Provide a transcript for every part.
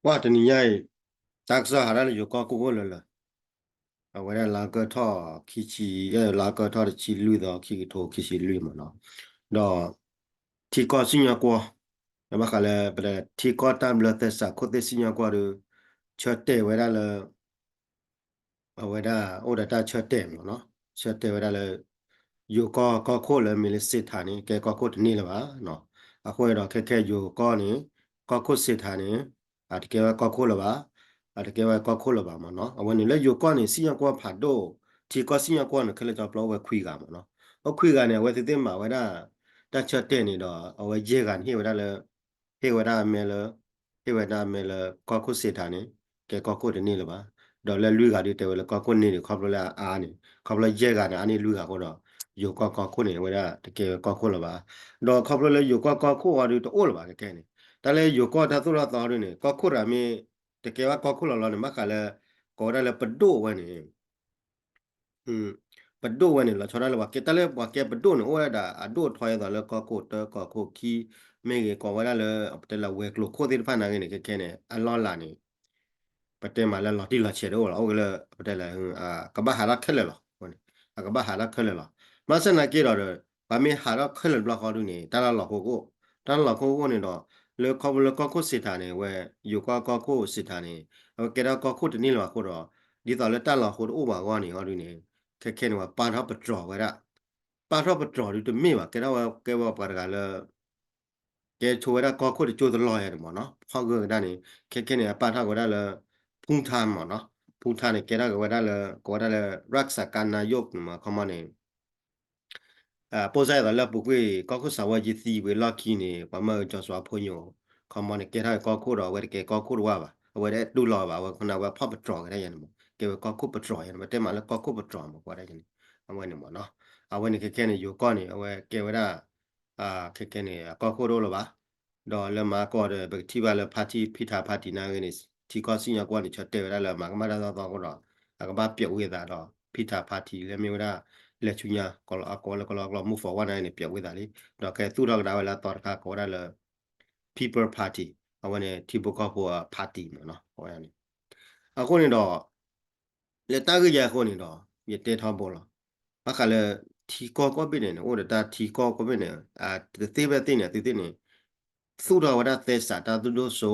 ပှၤတနံၤညါအံၤ တၢ်ကစီၣ်ဟးထီၣ်လၢယိၤကီၢ်ကိၢ်ကိၢ်လၢာ်လၢာ်, အဝဲဒၣ်လါကၢၢ်ထီၣ်ခံဆံ, လါကၢၢ်ထီၣ်တဆံလွံၢ်သီ ခံကထိခံဆံလွံၢ်မ့ၢ်နီၤ, ဒီး ထံကီၢ်စံၣ်ညီၣ်ကွီၢ်, ဘၣ်ဃးလၢပထံကီၢ်တၢ်ဘျၢသဲစးခိၣ်သ့ၣ်စံၣ်ညီၣ်ကွီၢ်ဒီး ဆၢတဲာ်ဝဲဒၣ်လၢ အဝဲဒၣ်အိၣ်ဒီးတၢ်ဆၢတဲာ်မ့ၢ်နီၤ, ဆၢတဲာ်ဝဲဒၣ်လၢ ယိၤကီၢ်ကီၢ်ခိၣ်လၢမ့ၢ်လၢစ့ထးန့ၣ် ကဲကီၢ်ခိၣ်တန့ၢ်လၢၤဘၣ်နီၤ. အဃိန့ၣ်ဒီးခဲခဲယိၤကီၢ်န့ၣ် ကီၢ်ခိၣ်စ့ထးန့ၣ် အတကဲဝဲကီၢ်ခိၣ်လၢၤဘၣ်, အတကဲဝဲကီၢ်ခိၣ်လၢၤဘၣ်မ့ၢ်နီၤ. အဝဲန့ၣ်လၢယိၤကီၢ်န့ၣ် စံၣ်ညီၣ်ကွီၢ်ဖးဒိၣ်, ထံကီၢ်စံၣ်ညီၣ်ကွီၢ်န့ၣ် ခဲလၢာ်ကၠီပျီအိၣ်ဝဲခွံဂၤမ့ၢ်နီၤ. အိၣ်ခွံဂၤန့ၣ် အဝဲသ့ၣ်သ့ၣ်မၤဝဲဒၣ် တၢ်ဆၢတဲာ်န့ၣ်ဒီး အဝဲယဲၢ်ဂၤန့ၣ်ဟ့ၣ်ဝဲဒၣ်လၢ ဟ့ၣ်ဝဲဒၣ်အမဲလၢ, ဟ့ၣ်ဝဲဒၣ်အမဲလၢကီၢ်ခိၣ်စ့ထးန့ၣ် ကဲကီၢ်ခိၣ်တန့ၢ်လၢၤဘၣ်. ဒီးလၢလွံၢ်ဂၤဒုးတဲဝဲလၢကီၢ်ခိၣ်န့ၢ်ဒံး ခီဖျိလၢအအါန့ၣ် ခီဖျိယဲၢ်ဂၤန့ၣ် အါန့ၢ်လွံၢ်ဂၤအဃိဒီး ယိၤကီၢ်ကီၢ်ခိၣ်န့ၣ် အဝဲဒၣ်တကဲဝဲကီၢ်ခိၣ်လၢၤဘၣ်. ဒီးခီဖျိလၢယိၤကီၢ်ကီၢ်ခိၣ်အီၤဒုးတအိၣ်လၢၤဘၣ်ခဲခဲန့ၣ်, တၢ်လၢယိၤကီၢ်တၢ်သိၣ်တၢ်သီဒုးန့ၣ် ကီၢ်ခိၣ်တဂၤမ့ၢ်တကဲဝဲကီၢ်ခိၣ်လီၤလီၤန့ၣ် ဘၣ်ဃးလၢ ကိးဝဲဒၣ်လၢပဒိၣ်ဝဲန့ၣ် ပဒိၣ်ဝဲန့ၣ် လီၤဆီဒၣ်လၢပှၤကဲ တၢ်လၢပှၤကဲပဒိၣ်န့ၣ် အိၣ်ဝဲဒၣ်အဒိၣ်အထီယဲသိးလၢကီၢ်ခိၣ်တၢကီၢ်ခိၣ်ခံ မ့ၢ်ဂ့ၤ ကိးဝဲဒၣ်လၢ ပတဲလၢဝဲၤကျိၤခိၣ်သ့ၣ်တဖၣ်နာ်ဂ့ၤန့ၣ် ခဲခဲန့ၣ် အလီၢ်လၤန့ၣ် ပတဲမးလၢလီၤတံၢ်လီၤဆဲးတအိၣ်လီၤ. အိၣ်ကလၢ ပတဲလၢ ကဘၣ်ဟးထီၣ်ခဲလၢာ်လီၤ. အကဘၣ်ဟးထီၣ်ခဲလၢာ်လီၤ. ဘၣ်ဆၣ်နာ်က့ဒီး ပှၤမ့ၢ်ဟးထီၣ်ခဲလၢာ်တဘျီဃီဒုးန့ၣ် တၢ်လၢလီၤဃိကအိၣ်, တၢ်လၢလီၤဃိကအိၣ်န့ၣ်ဒီး လၢခီဖျိလၢကီၢ်ခိၣ်စ့ထးန့ၣ် ဝဲ ယိၤကီၢ်ကီၢ်ခိၣ်စ့ထးန့ၣ် အဝဲကဲထီၣ်ကီၢ်ခိၣ်တန့ၢ်လၢၤဘၣ်အဃိဒီး ဒ်သိးလၢတၢ်လီၤဃိတအိၣ်ဘၣ်အဂီၢ်န့ၣ် ဟီဒုးန့ၣ် ခဲခဲန့ၣ် ပှၤပာ်ထီၣ်ပတြီၤဝဲဒၣ်, ပာ်ထီၣ်ပတြီၤဒုးတမ့ၢ်ဘၣ် ကဲထီၣ်ဝဲ ကဲဝဲပှၤတဂၤလၢ ကဲဆိဝဲဒၣ်ကီၢ်ခိၣ်တကၠိတလီၢ်ယဲန့ၣ်မ့ၢ်နီၤ, ဖီၣ်ဂၢၢ်ကဒါန့ၣ် ခဲခဲန့ၣ် အပာ်ထီၣ်က့ၤဝဲဒၣ်လၢ ဖူထါမ့ၢ်နီၤ, ဖူထါန့ၣ် ကဲထီၣ်က့ၤဝဲဒၣ်လၢ ကိးဝဲဒၣ်လၢ ရၢၢ်စကါနါယိၣ်န့ၣ်မ့ၢ် ခီမီန့ၣ် ပိၢ်စၢ်ယသိးလၢအပူၤကွံာ် ကီၢ်ခိၣ်စးဝါယံသံဝံၤလီၢ်ခံန့ၣ် ပှၤမၢအၢကၠီၤစွါဖိညိၣ် ခီမီန့ၣ် ကဲထီၣ်က့ၤကီၢ်ခိၣ်ဒီး အဝဲတကဲကီၢ်ခိၣ်တဝၢဘၣ်, အဝဲတတူၢ်လိာ်ဘၣ်, အဝဲခီန့ၣ် အဝဲဖီၣ်ပတြီၤကဒါယဲန့ၣ်မ့ၢ် ကဲဝဲကီၢ်ခိၣ်ပတြီၤယဲန့ၣ် ပတဲမးလၢကီၢ်ခိၣ်ပတြီၤမ့ၢ် ကိးဝဲဒၣ်ယဲန့ၣ် အဝဲန့ၣ်မ့ၢ်နီၤ, အဝဲန့ၣ်ခဲခဲန့ၣ် ယိၤကီၢ်န့ၣ် အဝဲကဲဝဲဒၣ် ခဲခဲန့ၣ် အကီၢ်ခိၣ်တအိၣ်လၢၤဘၣ်, ဒီးလၢမၤကီၢ်ဒီး ပကထံၣ်ဘၣ်လၢ party ဖံထါ party နာ်ဂ့ၤန့ၣ် ထံကီၢ်စံၣ်ညီၣ်ကွီၢ်န့ၣ် ဆၢတဲာ်ဝဲဒၣ်လၢမၤကမၣ်တၢ်သိၣ်တၢ်သီအဃိဒီး အကဘၣ်ပျီးဝံသးဒီး ဖံထါ party လၢမ့ၢ်ဝဲဒၣ် လဲၤဆူညါ ကိးလၢ ကိးလၢ ကိးလၢ ကိးလၢ move forward နာ်ဂ့ၤန့ၣ် ပျီးဝံသးလံ, ဒီးကဲသူၣ်ထီၣ်ကဒါဝဲလၢအသီတခါ ကိးဝဲဒၣ်လၢ People Party အဝဲန့ၣ် ထံဖိကီၢ်ဖိ party မ့ၢ်နီၤ အဝဲန့ၣ် အဃိန့ၣ်ဒီး လၢတၢ်ဂ့ၢ်ယဲအဃိန့ၣ်ဒီး ယတဲထီဘိလီၤ. ဘၣ်ဃးလၢ ထံကီၢ်ကိးဘ့ၣ်ဒဲးန့ၣ် အိၣ်ဒီးတၢ်ထံကီၢ်ကိးဘ့ၣ်န့ၣ် တသ့ဖဲသ့ၣ်န့ၣ် သုသ့ၣ်န့ၣ် သူၣ်ထီၣ်ဝဲဒၣ်သဲစးတၢ်သူၣ်ဒိၣ်စိ,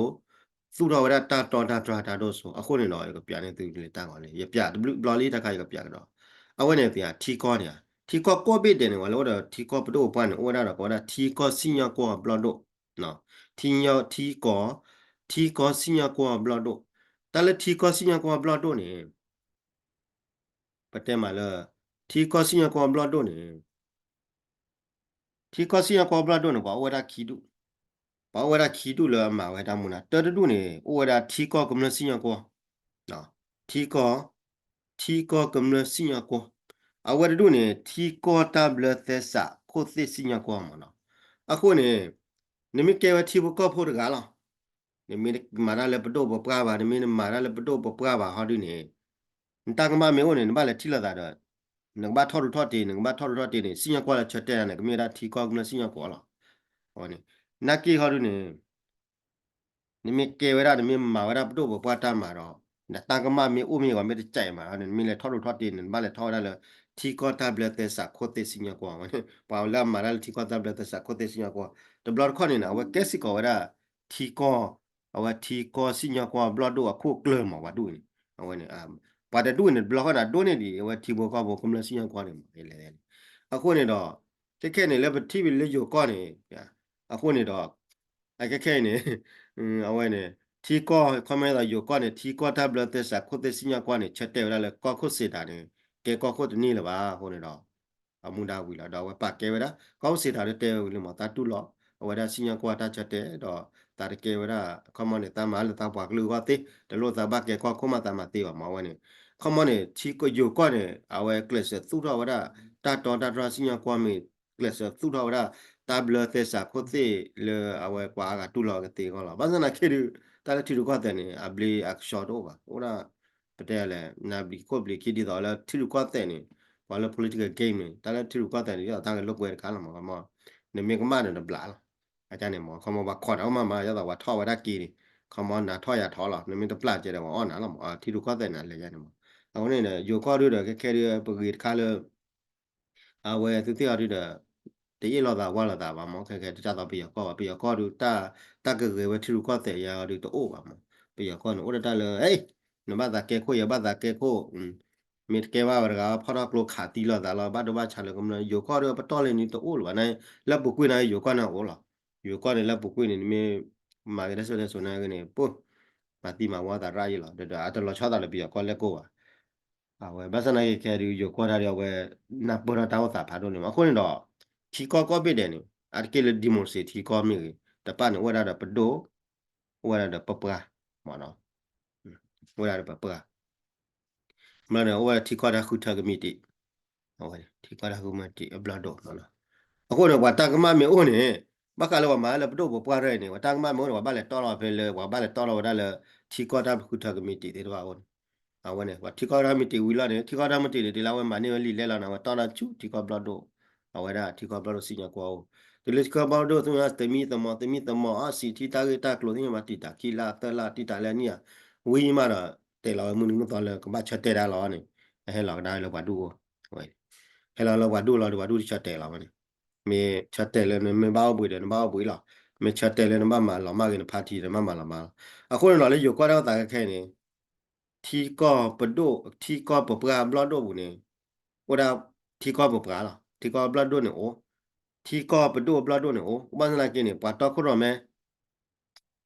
သူၣ်ထီၣ်ဝဲဒၣ်တၢ်တီတၢ်တြၢ်တၢ်ဒိၣ်စိ, အဃိန့ၣ်ဒီး ယကပျးန့ၢ်သုလၢတၢ်ဂီၤလံ, ယပျးတဘျုးဘျီလံတခါ ယကပျးကဒီး, အဝဲန့ၣ်သ့ၣ်ထံကီၢ်န့ၣ် ထံကီၢ်ကိးဘ့ၣ်ဒဲးန့ၣ် ပှၤလၢအိၣ်ဒီးထံကီၢ်ပဒိၣ်ပပှၢ်န့ၣ် အိၣ်ဝဲဒၣ်ဒီး ကိးဝဲဒၣ်ထံကီၢ်စံၣ်ညီၣ်ကွီၢ်ဘျီၣ်ဒိၣ် ထံကီၢ်, ထံကီၢ်စံၣ်ညီၣ်ကွီၢ်ဘျီၣ်ဒိၣ်, တၢ်လၢထံကီၢ်စံၣ်ညီၣ်ကွီၢ်ဘျီၣ်ဒိၣ်န့ၣ် ပတဲမးလၢ ထံကီၢ်စံၣ်ညီၣ်ကွီၢ်ဘျီၣ်ဒိၣ်န့ၣ် ထံကီၢ်စံၣ်ညီၣ်ကွီၢ်ဘျီၣ်ဒိၣ်န့ၣ် ပှၤအိၣ်ဝဲဒၣ်ခံဒူၣ်, ပှၤအိၣ်ဝဲဒၣ်ခံဒူၣ်လၢအမၤဝဲတၢ်မူဒါ, တၢတဒူၣ်န့ၣ် အိၣ်ဝဲဒၣ်ထံကီၢ်ကမျၢၢ်စံၣ်ညီၣ်ကွီၢ်, ထံကီၢ်, ထံကီၢ်ကမျၢၢ်စံၣ်ညီၣ်ကွီၢ်, အဝဲတဒူၣ်န့ၣ် ထံကီၢ်တၢ်ဘျၢသဲစးခိၣ်သ့ၣ်စံၣ်ညီၣ်ကွီၢ်မ့ၢ်နီၤ, အဃိန့ၣ် နမ့ၢ်ကဲဝဲထံဖိကီၢ်ဖိတဂၤလီၤ နမ့ၢ်မၤတၢ်လၢပဒိၣ်ပပှၢ်ဘၣ်, နမ့ၢ်မၤတၢ်လၢပဒိၣ်ပပှၢ်ဘၣ်ဟီဒုန့ၣ်, နတၢ်ကမၣ်မ့ၢ်အိၣ်န့ၣ် နဘၣ်လဲၤထံၣ်လိာ်သးဒီး နကဘၣ်ထီၣ်ထူးထီၣ်တ့ၢ်, နကဘၣ်ထီၣ်ထူးထီၣ်တ့ၢ်န့ၣ် စံၣ်ညီၣ်ကွီၢ်လၢဆၢတဲာ်န့ၣ် ကမ့ၢ်ဝဲဒၣ်ထံကီၢ်ကမျၢၢ်စံၣ်ညီၣ်ကွီၢ်လီၤ. နာ်က့ဟီဒုန့ၣ် နမ့ၢ်ကဲဝဲဒၣ် နမ့ၢ်မၤဝဲဒၣ်ပဒိၣ်ပပှၢ်တၢ်မၤဒီး နတၢ်ကမၣ်မ့ၢ်အိၣ်မ့ၢ်ဂ့ၤ မ့ၢ်တကးမးဒီး နမ့ၢ်လဲၤထီၣ်ထူးထီၣ်တ့ၢ်န့ၣ် နဘၣ်လဲၤထီၣ်ဝဲဒၣ်လၢ ထံကီၢ်တၢ်ဘျၢသဲစးခိၣ်သ့ၣ်စံၣ်ညီၣ်ကွီၢ်ဝဲန့ၣ်, ပှၤလၢအမၤတၢ်လၢထံကီၢ်တၢ်ဘျၢသဲစးခိၣ်သ့ၣ်စံၣ်ညီၣ်ကွီၢ် တဘျီတခီၣ်န့ၣ် အဝဲကဲစ့ၢ်ကီးဝဲဒၣ် ထံကီၢ်, အဝဲထံကီၢ်စံၣ်ညီၣ်ကွီၢ်ဘျီၣ်ဒိၣ်အခိၣ်ကျၢၢ်မး ပှၤဒူၣ်န့ၣ်, အဝဲန့ၣ် ပှၤတဒူၣ်န့ၣ် တဘျီဃီန့ၣ် ဒိၣ်န့ၢ်ဒံး အဝဲထံဖိကီၢ်ဖိကမျၢၢ်စံၣ်ညီၣ်ကွီၢ်န့ၣ်မး လဲၣ်လဲၣ်န့ၣ်, အဃိန့ၣ်ဒီး ခဲခဲန့ၣ် လၢပထံၣ်ဝဲလၢယိၤကီၢ်န့ၣ်, အဃိန့ၣ်ဒီး အခဲခဲအံၤန့ၣ် အဝဲန့ၣ် ထံကီၢ် ခီမီဒီးယိၤကီၢ်န့ၣ် ထံကီၢ်တၢ်ဘျၢသဲစးခိၣ်သ့ၣ်စံၣ်ညီၣ်ကွီၢ်န့ၣ် ဆၢတဲာ်ဝဲဒၣ်လၢကီၢ်ခိၣ်စ့တးန့ၣ် ကဲကီၢ်ခိၣ်တန့ၢ်လၢၤဘၣ်အဃိန့ၣ်ဒီး အမူဒါဝံၤလီၤ ဒီးအဝဲပာ်ကဲဝဲဒၣ် ကီၢ်ခိၣ်စ့တးဒီးတဲဝဲဝံၤလံမး သးတူၢ်လိာ် အဝဲဒၣ်စံၣ်ညီၣ်ကွီၢ်တၢ်ဆၢတဲာ်ဒီး သးတကဲဝဲဒၣ် ခီမီန့ၣ် သးမၤလၢသးပှၤကလုာ်အဂီၢ်သ့ တလိၣ်သးဘၣ်ကဲကီၢ်ခိၣ်မးသးမၤသ့ဘၣ်မး အဝဲန့ၣ် ခီမီန့ၣ် ထံကီၢ်ယိၤကီၢ်န့ၣ် အဝဲကျဲးစၢးသူၣ်ထီၣ်ဝဲဒၣ် တၢ်တီတၢ်တြၢ်စံၣ်ညီၣ်ကွီၢ်မ့ၢ် ကျဲးစၢးသူၣ်ထီၣ်ဝဲဒၣ် တၢ်ဘျၢသဲစးခိၣ်သ့ၣ်လၢအဝဲပှၤအါဂၤတူၢ်လိာ်ကသ့အဂီၢ်လီၤ. ဘၣ်ဆၣ်သနာ်က့ဒီး တၢ်လၢထံရူၢ်ကီၢ်သဲးန့ၣ် အဘျ့အကဆှီတအိၣ်ဘၣ်. အိၣ်ဒၣ် ပတဲလဲၣ် နဘျံးခိၣ်ဘျံးခံဒ်သိးလၢထံရူၢ်ကီၢ်သဲးန့ၣ် ပှၤလၢ political game န့ၣ် တၢ်လၢထံရူၢ်ကီၢ်သဲးန့ၣ် ဒ်သိးတၢ်ဂဲၤလိာ်ကွဲတခါလီၤမး ခီမီ နမ့ၢ်ကမၣ်ဒီးနဘျးလီၤ. အန့ၣ်မး ခီမီပှၤခိးတၢ်အိၣ်မးမး ဒ်သိးပှၤထီၣ်ဝဲဒၣ်က့ၤန့ၣ် ခီမီနၤထီၣ်ယၤထီၣ်လီၤ, နမ့ၢ်တပျၢ်ကဲဒီးပှၤအီၣ်နၤလီၤမး, ထံရူၢ်ကီၢ်သဲးန့ၣ်လဲၤယါန့ၣ်မး. အဃိန့ၣ်ဒီး ယိၤကီၢ်ဒုဒီးခဲခဲဒုပဂ့ၤတခါလၢ အဝဲသုသ့ၣ်အီၤဒုဒီး တအ့ၣ်လိာ်သးဝါလိာ်သးဘၣ်မး, ခဲခဲတကၢ်သိးပယီၤကီၢ်ဘၣ်, ပယီၤကီၢ်ဒု တၢ်ကဂဲၤဝဲထံရူၢ်ကီၢ်သဲးယါအီၤဒုတအိၣ်ဘၣ်မး. ပယီၤကီၢ်န့ၣ် အိၣ်ဒၣ်တၢ်လၢ နဘၣ်သးကဲခိၣ် ယဘၣ်သးကဲခိၣ်, မ့ၢ်တကဲဘၣ်ဝဲတဂၤ ဖီၣ်ထီၣ်ကျိခးသံလိာ်သးလီၤ, ဘၣ်ဒိဘၣ်ဆါလၢကမျၢၢ်, ယိၤကီၢ်ဒုပတီၢ်လၢန့ၣ်တအိၣ်လၢၤဘၣ်န့ၣ်, လၢပူၤကွံာ်န့ၣ် ယိၤကီၢ်န့ၣ်အိၣ်လီၤ. ယိၤကီၢ်န့ၣ်လၢပူၤကွံာ်န့ၣ် နမ့ၢ်မၤက့ၤတၢ်စိတၢ်စိန့ၣ်ဂ့ၤန့ၣ် ပှၤသံမၤဝီသးရၣ်ယံလီၤ, ဒီးအတလီၤဆီသးလၢပယီၤကီၢ်လဲၢ်ကိၢ်ဘၣ်. အဝဲဘၣ်ဆၣ်သနာ်က့ခဲဒု ယိၤကီၢ်တၢ်ဒီးအဝဲ နၢ်ပၢၢ်ထီၣ်တၢ်အိၣ်သးဖးဒိၣ်န့ၣ်မး. အဃိန့ၣ်ဒီး ထံကီၢ်ကိးဘ့ၣ်ဒဲးန့ၣ် အါတက့ၢ်လၢ democracy ထံကီၢ်မ့ၢ်ဂ့ၤ, တဖၣ်န့ၣ် အိၣ်ဝဲဒၣ်ဒီးပဒိၣ်, အိၣ်ဝဲဒၣ်ဒီးပပှၢ်, အိၣ်ဝဲဒၣ်ဒီးပပှၢ် မ့ၢ်န့ၣ် အိၣ်ဝဲဒၣ်ထံကီၢ်တၢ်ဃုထၢကမံးတံာ်, အဝဲန့ၣ် ထံကီၢ်တၢ်ဃုထၢကမံးတံာ်အဘျီၣ်ဒိၣ်မးလီၤ. အဃိန့ၣ် ပှၤတၢ်ကမၣ်မ့ၢ်အိၣ်န့ၣ် ဘၣ်ဃးလၢပှၤမၤလၢပဒိၣ်ပပှၢ်ရဲၣ်န့ၣ် ပှၤတၢ်ကမၣ်မ့ၢ်အိၣ်န့ၣ် ပှၤဘၣ်လဲၤတီၢ်လီၤဖဲလၢ ပှၤဘၣ်လဲၤတီၢ်လီၤဝဲဒၣ်လၢ ထံကီၢ်တၢ်ဃုထၢကမံးတံာ်သ့ၣ်တဖၣ်အအိၣ်န့ၣ်, အဝဲန့ၣ် ပှၤထံကီၢ်တၢ်မံးတံာ်ဝံၤလီၤန့ၣ် ထံကီၢ်တၢ်မံးတံာ်န့ၣ် တုၤလၢအဝဲမၤန့ၢ်ဝဲလံာ်လဲၢ်လီၤန့ၣ် အဝဲတီၢ်ဒၣ်ဆူထံကီၢ်ဘျီၣ်ဒိၣ်, အဝဲဒၣ်ထံကီၢ်ဘျီၣ်ဒိၣ်စံၣ်ညီၣ်ကွီၢ်အိၣ်, တုၤလၢထံကီၢ်ဘျီၣ်ဒိၣ်သူန့ၣ် သမံသမိး သမံသမိးအီၣ်စံးထံတၢ်ဂ့ၢ်တၢ်ကျိၤသ့ၣ်ညါမး တံာ်တာ်ခံလါသၢလါ တံာ်တာ်လၢနံၣ်ဧါ, ဝံၤမးဒီး တဲလီၤဝဲမုၢ်နံၤမုၢ်သီလၢကဘၣ်ဆၢတဲာ်တၢ်လီၤန့ၣ် အဟဲလီၤကဒါလၢပှၤဒူၣ်အိၣ်, ဟဲလီၤလၢပှၤဒူၣ်လီၤဒီး ပှၤဒူၣ်တဆၢတဲာ်လီၤဝဲန့ၣ်, မ့ၢ်ဆၢတဲာ်လၢနမ့ၢ်ဘၣ်အိၣ်ဘှံးဒီးနဘၣ်အိၣ်ဘှံးလီၤ, မ့ၢ်ဆၢတဲာ်လၢနဘၣ်မၤလီၤမၢ်ဂ့ၤ န party ဒီးနဘၣ်မၤလီၤမၢ်လီၤ. အဃိန့ၣ်ဒီးလၢယိၤကီၢ်တၢ်အိၣ်သးခဲခဲအံၤန့ၣ် ထံကီၢ်ပဒိၣ် ထံကီၢ်ပပှၢ်ဘျီၣ်ဒိၣ်ပူၤန့ၣ် အိၣ်ဒၣ်ထံကီၢ်ပပှၢ်လီၤ. ထံကီၢ်ဘျီၣ်ဒိၣ်န့ၣ်အိၣ်, ထံကီၢ်ပဒိၣ်ဘျီၣ်ဒိၣ်န့ၣ်အိၣ်, ဘၣ်ဆၣ်သနာ်က့န့ၣ် ပှၤတီခိၣ်ရိၣ်မဲ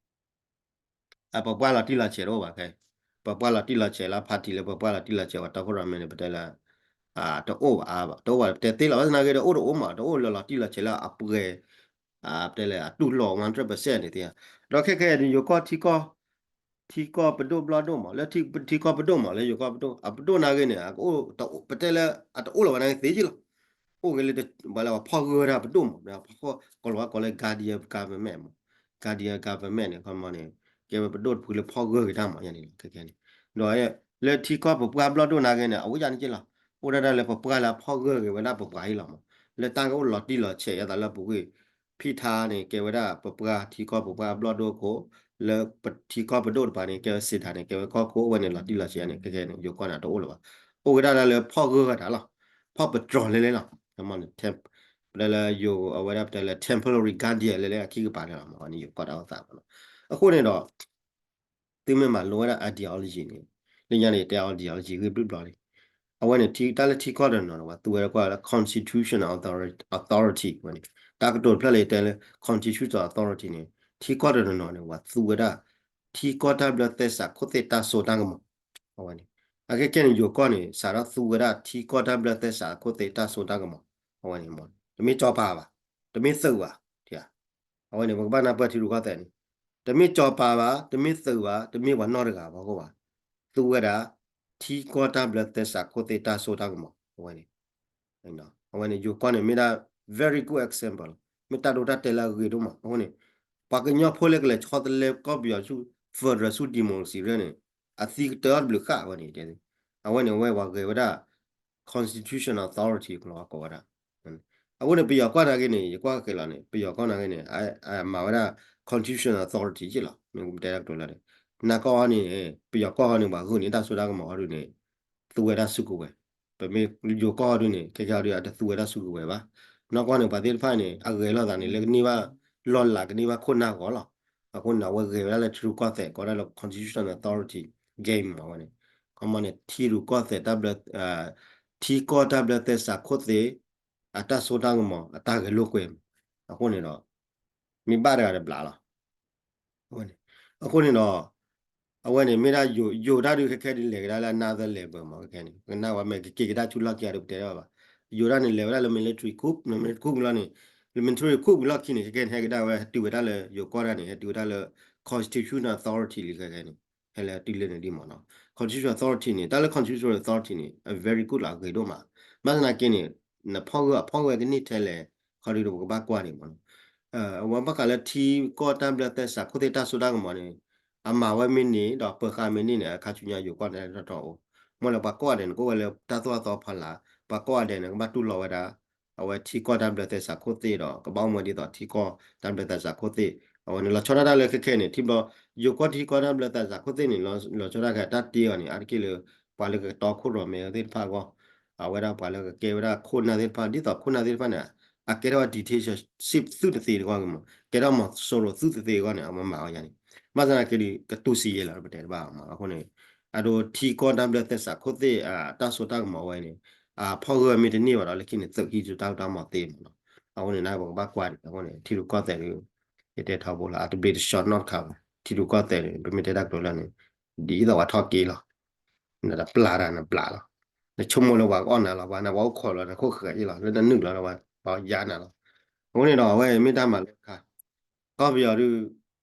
အပပှၢ်လီၤတံၢ်လီၤဆဲးတအိၣ်ဘၣ်ခဲ, ပပှၢ်လီၤတံၢ်လီၤဆဲးလၢ party လၢပပှၢ်လီၤတံၢ်လီၤဆဲး ပှၤတီခိၣ်ရိၣ်မဲန့ၣ် ပတဲလၢ တအိၣ်ဘၣ်အါဘၣ် တအိၣ်ဘၣ် ပတဲသ့လီၤ. ဘၣ်ဆၣ်သနာ်က့ဒီး အိၣ်တအိၣ်မး တအိၣ်လၢလီၤတံၢ်လီၤဆဲးလၢအပှဲၤ ပတဲလၢအတူၢ်လိာ် one hundred percent န့ၣ်သ့ဧါ. ဒီးခဲခဲအံၤန့ၣ် ယိၤကီၢ်ထံကီၢ် ထံကီၢ်ပဒိၣ်ဘျီၣ်ဒိၣ်မး လၢထံကီၢ်ပဒိၣ်မး လၢယိၤကီၢ်ပဒိၣ် အပဒိၣ်နာ်ဂ့ၤန့ၣ် ပတဲလၢအတအိၣ်လၢၤဘၣ်နာ်ဂ့ၤသ့က့လီၤ. အိၣ်ဂ့ၤလၢ ပှၤလၢပှၤဖီၣ်ဂၢၢ်တၢ်ပဒိၣ်မး ကိးလီၤဝဲကိးလၢ Guardian Government မး Guardian Government န့ၣ် ခီမီန့ၣ် ကဲဝဲပဒိၣ်တဖုလၢဖီၣ်ဂၢၢ်က့ၤတၢ်မး ယၤန့ၣ်လီၤ ခဲခဲန့ၣ်. ဒီး လၢထံကီၢ်ပပှၢ်ဘျီၣ်ဒိၣ်နာ်ဂ့ၤန့ၣ် အဝဲယၤန့ၣ်က့လီၤ. အိၣ်ဒၣ်တၢ်လၢပပှၢ်လၢအဖီၣ်ဂၢၢ်ဂ့ၤဝဲဒၣ်ပပှၤအံၤလီၤမး လၢတၢ်ကအိၣ်လီၤတံၢ်လီၤဆဲးယသးလၢပူၤကွံာ် ဖံထါန့ၣ် ကဲဝဲဒၣ်ပပှၢ်ထံကီၢ်ပပှၢ်ဘျီၣ်ဒိၣ်ခိၣ် လၢထံကီၢ်ပဒိၣ်တပၤန့ၣ် ကဲဝဲစံးတၢ်န့ၣ် ကဲဝဲကီၢ်ခိၣ်ဝဲန့ၣ် လီၤတံၢ်လီၤဆဲးန့ၣ် ခဲခဲန့ၣ် ယိၤကီၢ်န့ၣ် တအိၣ်လၢၤဘၣ်. အိၣ်က့ၤဒၣ်တၢ်လၢဖီၣ်ဂၢၢ်တၢ်လီၤ. ဖီၣ်ပတြီၤလဲလဲလီၤ. ပတဲလၢယိၤအဝဲဒၣ်ပတဲလၢ temporary guardian လဲလဲအခံကပၤန့ၣ်လီၤမး န့ၣ်ယိၤကီၢ်တၢ်အိၣ်သးမးလီၤ. အဃိန့ၣ်ဒီး သုမ့ၢ်မၤလိဝဲဒၣ် ideology န့ၣ် လၢညါန့ၣ် တဲ ideology ဂ့ၢ်ဘျုးဘျီလံ. အဝဲန့ၣ် တၢ်လၢထံကီၢ်တနီၤန့ၣ် ပှၤသူဝဲဒၣ်ကွၢ်လၢ constitutional authority ဝဲန့ၣ် တၢ်ကတိၤတဖျၢၣ်လၢယတဲလၢ constitutional authority န့ၣ် ထံကီၢ်တနီၤန့ၣ် ပှၤသူဝဲဒၣ် ထံကီၢ်တၢ်ဘျၢသဲစးခိၣ်သ့ၣ်တၢ်စိတၢ်ကမီၤ အဝဲန့ၣ် အခဲခဲန့ၣ် ယိၤကီၢ်န့ၣ် စးထီၣ်သူဝဲဒၣ်ထံကီၢ်တၢ်ဘျၢသဲစးခိၣ်သ့ၣ်တၢ်စိတၢ်ကမီၤ အဝဲန့ၣ်မး တမ့ၢ်စီၤပၤဘၣ် တမ့ၢ်သုးဘၣ် အဝဲန့ၣ် ပကဘၣ်နၢ်ပၢၢ်ထံရူၢ်ကီၢ်သဲးန့ၣ် တမ့ၢ်စီၤပၤဘၣ် တမ့ၢ်သုးဘၣ် တမ့ၢ်ပှၤနီတဂၤဘၣ်အဃိဘၣ် သူဝဲဒၣ် ထံကီၢ်တၢ်ဘျၢသဲစးခိၣ်သ့ၣ်တၢ်စိတၢ်ကမီၤ အဝဲန့ၣ် အဝဲန့ၣ် ယိၤကီၢ်န့ၣ် မ့ၢ်ဒၣ် very good example လီၤ. မ့ၢ်တၢ်ဒိတၢ်တဲာ်လၢအဂ့ၤဒိၣ်မး အဃိန့ၣ် ပှၤကညီဖိလၢကလဲၤဆီတလဲကီၢ်ပယီၤဆူ federal ဆူ democracy ရဲၣ်န့ၣ် အသံကတၢၢ်တဘျုးဃာ်ဝဲန့ၣ် အဝဲန့ၣ် အဝဲပှၤဂဲၤဝဲဒၣ် constitutional authority ကလီၤကိးဝဲဒၣ် အဃိန့ၣ် ပယီၤကီၢ်နာ်က့န့ၣ် ယကွၢ်က့ၤလီၤန့ၣ် ပယီၤကီၢ်နာ်က့န့ၣ် မၤဝဲဒၣ် constitutional authority ယ့ၢ်လီၤ. မ့ၢ်တဲတၢ်ကတိၤလၢ နၢ်ကီၢ်န့ၣ် ပယီၤကီၢ်န့ၣ် ပှၤဂုာ်န့ၢ်တၢ်စိတၢ်ကမီၤအီၤဒုန့ၣ် သူဝဲဒၣ်စုကဝဲၤ, ပမ့ၢ်ယိၤကီၢ်အီၤဒုန့ၣ် ခဲကဲအီၤဒု အတသူဝဲဒၣ်စုကဝဲၤဘၣ်. နီၢ်ကီၢ်န့ၣ် ပှၤသ့ၣ်တဖၣ်န့ၣ် အဂဲၤလိာ်သးန့ၣ် လၢကန့ၢ်ဘၣ်လီၢ်လၤ ကန့ၢ်ဘၣ်ခိၣ်နၢ်ဂီၤလီၤ. အဃိန့ၣ် အဝဲဂဲၤဝဲဒၣ်လၢထံရူၢ်ကီၢ်သဲး ကိးဒၣ်လၢ constitutional authority game အဝဲန့ၣ် ခီမီန့ၣ် ထံရူၢ်ကီၢ်သဲးတၢ်ဘျၢ ထံကီၢ်တၢ်ဘျၢသဲစးခိၣ်သ့ၣ် အတၢ်စိတၢ်ကမီၤ အတၢ်ဂဲၤလိာ်ကွဲမး. အဃိန့ၣ်ဒီး မ့ၢ်ဘၣ်တဂၤတဘျးလီၤ. အဃိန့ၣ်ဒီး အဝဲန့ၣ်မ့ၢ်ဒၣ်ယိၤတၢ်ဒုးခဲခဲဒုးလဲၤကဒါလၢ another level မးခဲခဲန့ၣ် ကနၣ်ဝဲမ့ၢ်ကက့ၤကဒါဆူလီၢ်ခံဂၤဒုးပတဲတဘၣ်ဘၣ်. ယိၤတၢ်န့ၣ်လဲၤဝဲဒၣ်လၢ military coup လၢ military coup လီၤန့ၣ် လၢ military coup လီၢ်ခံန့ၣ် ခဲခဲန့ၣ် ဟဲကဒါဝဲဟဲတုၤဝဲဒၣ်လၢယိၤကီၢ်တၢ်န့ၣ် ဟဲတုၤဝဲဒၣ်လၢ constitutional authority လံခဲခဲန့ၣ် ဟဲလၢတုၤလၢန့ၣ်ဒ်မးနီၤ. constitutional authority န့ၣ် တၢ်လၢ constitutional authority န့ၣ် အ very good လီၤ အဂ့ၤဒိၣ်မး. ဘၣ်ဆၣ်သနာ်က့န့ၣ် နဖီၣ်ဂၢၢ်အဖီၣ်ဂၢၢ်ကန့ၢ်ထဲလဲၣ် ခီဒုးပကဘၣ်ကွၢ်န့ၣ်မးနီၤ. အဝဲဘၣ်ဃးလၢထံကီၢ်တၢ်ဘျၢသဲစးခိၣ်သ့ၣ်တၢ်စိတၢ်ကမီၤန့ၣ် အမၤဝဲမ့ၢ်န့ၣ် ဒီးပၢၤဃာ်မ့ၢ်န့ၣ်န့ၣ် အခါဆူညါယိၤကီၢ်န့ၣ်တၢ်ထီၣ်အိၣ်. မ့ၢ်လၢပှၤကိးဂၤဒဲးန့ၣ် ကအိၣ်ဝဲလၢတၢ်သိၣ်တၢ်သီဖီလာ် ပှၤကိးဂၤဒဲးန့ၣ် ကဘၣ်တူၢ်လိာ်ဝဲဒၣ် အဝဲထံကီၢ်တၢ်ဘျၢသဲစးခိၣ်သ့ၣ်ဒီး ကဘၣ်အိၣ်မူဒ်သိးထံကီၢ်တၢ်ဘျၢသဲစးခိၣ်သ့ၣ် အဝဲန့ၣ်လီၤဆီဒၣ်တၢ်လၢခဲခဲန့ၣ် ထံဘျီ ယိၤကီၢ်ထံကီၢ်တၢ်ဘျၢသဲစးခိၣ်သ့ၣ်န့ၣ် လီၤဆီဒၣ်တၢ်ခဲတၢ်တ့အီၤန့ၣ် အါတက့ၢ်လၢ ပှၤလၢကတီခိၣ်ရိၣ်မဲသ့ၣ်တဖၣ်အဂီၢ် အဝဲဒၣ်ပှၤလၢကကဲဝဲဒၣ်ခိၣ်နၢ်သ့ၣ်တဖၣ် ဒ်သိးခိၣ်နၢ်သ့ၣ်တဖၣ်န့ၣ် အကဲထီၣ်ဝဲ dictatorship သုးတသ့တဂီၢ်ဂ့ၤမး ကဲထီၣ်မီၤစိရိၤသုးတသ့အဂီၢ်န့ၣ် အဝဲမၤအီၤယၤန့ၣ် ဘၣ်ဆၣ်သနာ်က့ဒီး ကတူၢ်စံယဲလီၤ ပတဲတဘၣ်အီၤမး အဃိန့ၣ် အဒိထံကီၢ်တၢ်ဘျၢသဲစးခိၣ်သ့ၣ် တၢ်စိတၢ်ကမီၤဝဲန့ၣ် အဖီၣ်ဂၢၢ်မ့ၢ်တန့ၢ်ဘၣ်ဒီး လၢခံန့ၣ် သုးဟံးတၢ်တၢ်မၤသ့မးနီၤ အဃိန့ၣ် နပကဘၣ်ကွၢ်ဒံး အဃိန့ၣ် ထံရူၢ်ကီၢ်သဲးဒီး ယတဲထီဘိလီၤ အတဘျ့တဆှီနီတခါဘၣ် ထံရူၢ်ကီၢ်သဲးဒီး ပမ့ၢ်တဲတၢ်ကတိၤလၢန့ၣ် ဒ်သိးပှၤထီၣ်က့ၤလီၤ နတပျၢ်တၢ်နပျၢ်လီၤ နဆိကမိၣ်လၢပှၤကအီၣ်နၤလီၤ ပှၤနပှၤအိၣ်ခိးလီၤ နခိၣ်ဃၢၤအံၤလီၤ လၢနနုာ်လီၤ ပှၤယါနၤလီၤ အဃိန့ၣ်ဒီး အဝဲမ့ၢ်တၢ်မၤလၢတခါ ကီၢ်ပယီၤဒုး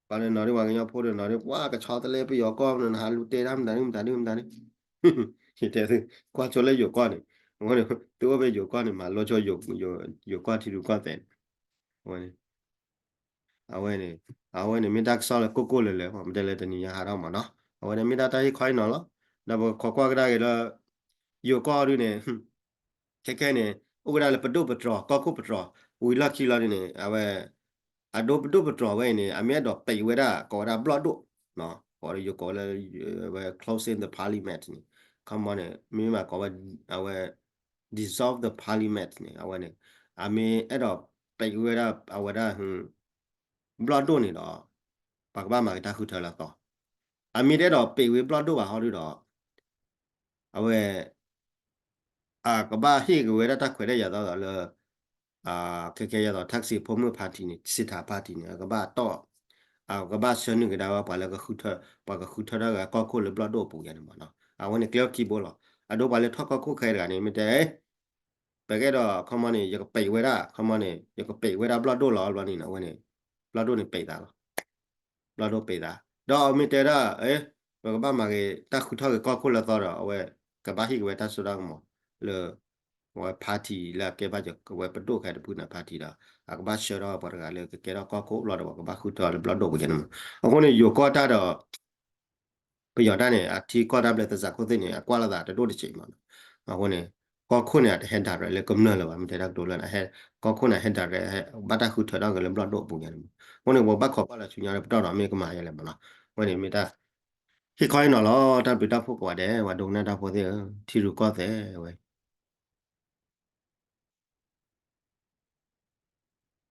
ပှၤလၢနီၤဒုး ပှၤကညီဖိဒီးနီၤဒုး ပှၤကဆီတလဲပယီၤကီၢ် နဟးလူၤတဲတၢ်မတၤဒုးမတၤဒုးမတၤဒုး ယတဲသု ကွၢ်ဆိလၢယိၤကီၢ်န့ၣ် အဃိန့ၣ် သုအိၣ်ဖဲယိၤကီၢ်န့ၣ် မၤလိဆိ ယိၤကီၢ်ထံရူၢ်ကီၢ်သဲးန့ၣ် အဝဲန့ၣ် အဝဲန့ၣ် အဝဲန့ၣ် မ့ၢ်တၢ်ကစီၣ်လၢကိၢ်ကိၢ်လၢၤလၢၤ ပတဲလၢတနံၤညါဟးထီၣ်မးနီၤ အဝဲန့ၣ် မ့ၢ်ဒၣ်တၢ်ဟ့ၣ်ခီဟ့ၣ်နီၤလီၤ ဒီးပခိးကွၢ်ကဒါက့ၤလၢ ယိၤကီၢ်ဒုးန့ၣ် ခဲခဲန့ၣ် အိၣ်ဝဲဒၣ်လၢပဒိၣ်ပတြီၤ ကီၢ်ခိၣ်ပတြီၤ ဝံၤလီၢ်ခံလီၤဒုးန့ၣ် အဝဲ အဒိပဒိၣ်ပတြီၤဝဲအံၤန့ၣ် အမ့ၢ်အဲၣ်ဒိးပံးဝဲဒၣ် ကိးဝဲဒၣ်ဘျီၣ်ဒိၣ် ကိးဝဲဒၣ်ယိၤကိးလၢ ဝဲ closing the parliament န့ၣ် ခီမီန့ၣ် မ့ၢ်မးကိးဝဲ အဝဲ dissolve the parliament န့ၣ် အဝဲန့ၣ် အမ့ၢ်အဲၣ်ဒိးပံးဝဲဒၣ် အဝဲဒၣ် ဘျီၣ်ဒိၣ်န့ၣ်ဒီး ပှၤကဘၣ်မၤက့ၤတၢ်ဃုထၢလၢအသီ အမ့ၢ်တအဲၣ်ဒိးပံးဝဲဘျီၣ်ဒိၣ်ဘၣ်ဟီဒုးဒီး အဝဲ အကဘၣ်ဟ့ၣ်က့ၤဝဲဒၣ်တၢ်ခွဲးတၢ်ယာ်သိးသိးလၢ ခဲခဲယဲသိး ထၢၣ်စံးဖိမုၣ် party န့ၣ် စံးထး party န့ၣ် အကဘၣ်တီၢ် အကဘၣ်ဆှၢနုာ်ကဒါဝဲပှၤလၢကဃုထၢ ပှၤကဃုထၢထီၣ်က့ၤကီၢ်ခိၣ်လၢဘျီၣ်ဒိၣ်အပူၤယါန့ၣ်မးနီၤ အဝဲန့ၣ်ကျဲအိၣ်ခံဘိလီၤ အဒိပှၤလၢထီၣ်ကီၢ်ခိၣ်ခဲတဂၤန့ၣ် မ့ၢ်တဲ ပကအဲၣ်ဒိး ခီမီန့ၣ် ယကပံးဝဲဒၣ် ခီမီန့ၣ် ယကပံးဝဲဒၣ်ဘျီၣ်ဒိၣ်လီၤဘျီန့ၣ် အဝဲန့ၣ် ဘျီၣ်ဒိၣ်န့ၣ်ပံးသးလီၤ ဘျီၣ်ဒိၣ်ပံးသး ဒီးအမ့ၢ်တဲဒၣ် ပကဘၣ်မၤက့ၤတၢ်ဃုထီၣ်က့ၤကီၢ်ခိၣ်လၢအသီဒီး အဝဲ ကဘၣ်ဟ့ၣ်က့ၤဝဲတၢ်စိတၢ်ကမီၤလၢ အဝဲ party လၢအကဲဘၣ်ကဝဲပဒိၣ်ခဲတဖုန့ၣ် party ဒီး အကဘၣ်ဆှၢထီၣ်ပှၤတဂၤလၢကကဲထီၣ်ကီၢ်ခိၣ်ဘျီဒီး ပှၤကဘၣ်ဃုထၢလၢဘျီၣ်ဒိၣ်ပူၤယါန့ၣ်မး အဃိန့ၣ် ယိၤကီၢ်တၢ်ဒီး ပယီၤတၢ်န့ၣ် အထံကီၢ်တၢ်ဘျၢသဲစးခိၣ်သ့ၣ်န့ၣ် အကွၢ်လိာ်သးတဒိၣ်တစဲးမးနီၤ အဃိန့ၣ် ကီၢ်ခိၣ်န့ၣ် အတဟဲ direct လၢကမျၢၢ်လၢၤဘၣ် မ့ၢ်တဲတၢ်ကတိၤလၢ ကီၢ်ခိၣ်န့ၣ် ဟဲ direct ဘၣ်တၢ်ဃုထၢထီၣ်က့ၤလၢဘျီၣ်ဒိၣ်အပူၤညါန့ၣ်မး အဃိန့ၣ် ပဘၣ်ခိးကွၢ်လီၤဆူညါလၢပတီၢ်ဒီးမ့ၢ်ကမၤယါလဲၣ်မးနီၤ အဃိန့ၣ်မ့ၢ်တၢ် ဟ့ၣ်ခီဟ့ၣ်နီၤလီၤ တၢ်ဘျုးတၢ်ဖှိၣ်ကိးဂၤဒဲး ပှၤဒိကနၣ်တၢ်ဖိသ့ၣ်ဧၢ ထံရူၢ်ကီၢ်သဲးဝဲ